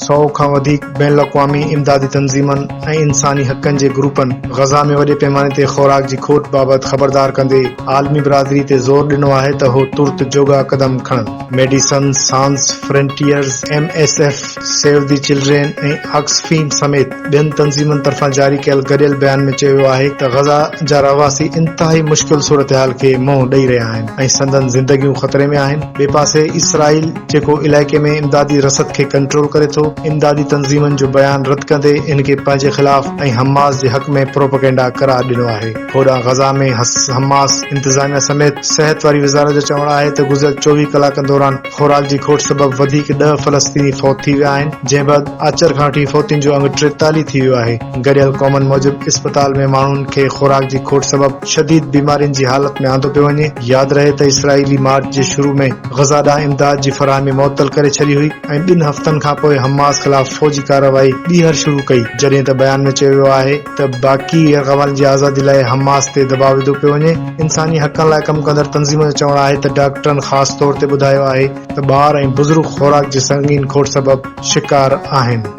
سئو کان وڌيڪ بين الاقوامي امدادي تنظيمن ۽ انساني حقن جي گروپن غزه ۾ وڏي پيماني تي خوراڪ جي کوٽ بابت خبردار ڪندي عالمي برادري تي زور ڏنو آهي ته هو ترت جوڳا قدم کڻن. Medecins Sans Frontieres, M S F, Save the Children ۽ Oxfam سميت ٻين تنظيمن طرفان جاري ڪيل گڏيل بيان ۾ چيو ويو آهي ته غزه جا رهواسي انتهائي مشڪل صورتحال کي منهن ڏئي رهيا آهن ۽ سندن زندگيون خطري ۾ آهن. ٻئي پاسي اسرائيل جيڪو علائقي ۾ امدادي رسد کي ڪنٽرول ڪري ٿو، امدادي تنظيمن جو بيان رد ڪندي ان کي پنهنجي خلاف ۽ حماس جي حق ۾ پروپئگينڊا قرار ڏنو آهي. هوڏانهن غزه ۾ حماس انتظاميا سميت صحت واري وزارت جو چوڻ آهي ته گذريل 24 ڪلاڪن دوران خوراڪ جي کوٽ سبب وڌيڪ ڏهه فلسطيني فوت ٿي ويا آهن، جنهن بعد آچر کان وٺي فوتين جو انگ 43 ٿي ويو آهي. گڏيل قومن موجب اسپتال ۾ ماڻهن کي خوراڪ جي کوٽ سبب شديد بيمارين جي حالت ۾ آندو پيو وڃي. ياد رهي ته اسرائيلي مارچ جي شروع ۾ غزه ڏانهن امداد جي فراهمي معطل ڪري ڇڏي هئي ۽ ٻن هفتن کانپوء حماس خلاف فوجي ڪارروائي ٻيهر شروع ڪئي جڏهن ته بيان ۾ چيو ويو آهي ته باقي يرغمالين جي آزادي لاء حماس تي دٻاء وڌو پيو وڃي. انساني حقن لاء ڪم ڪندڙ تنظيمن جو چوڻ آهي ته ڊاڪٽرن خاص طور تي ٻڌايو آهي ته ٻار ۽ بزرگ خوراڪ جي سنگين کوٽ سبب شڪار آهن.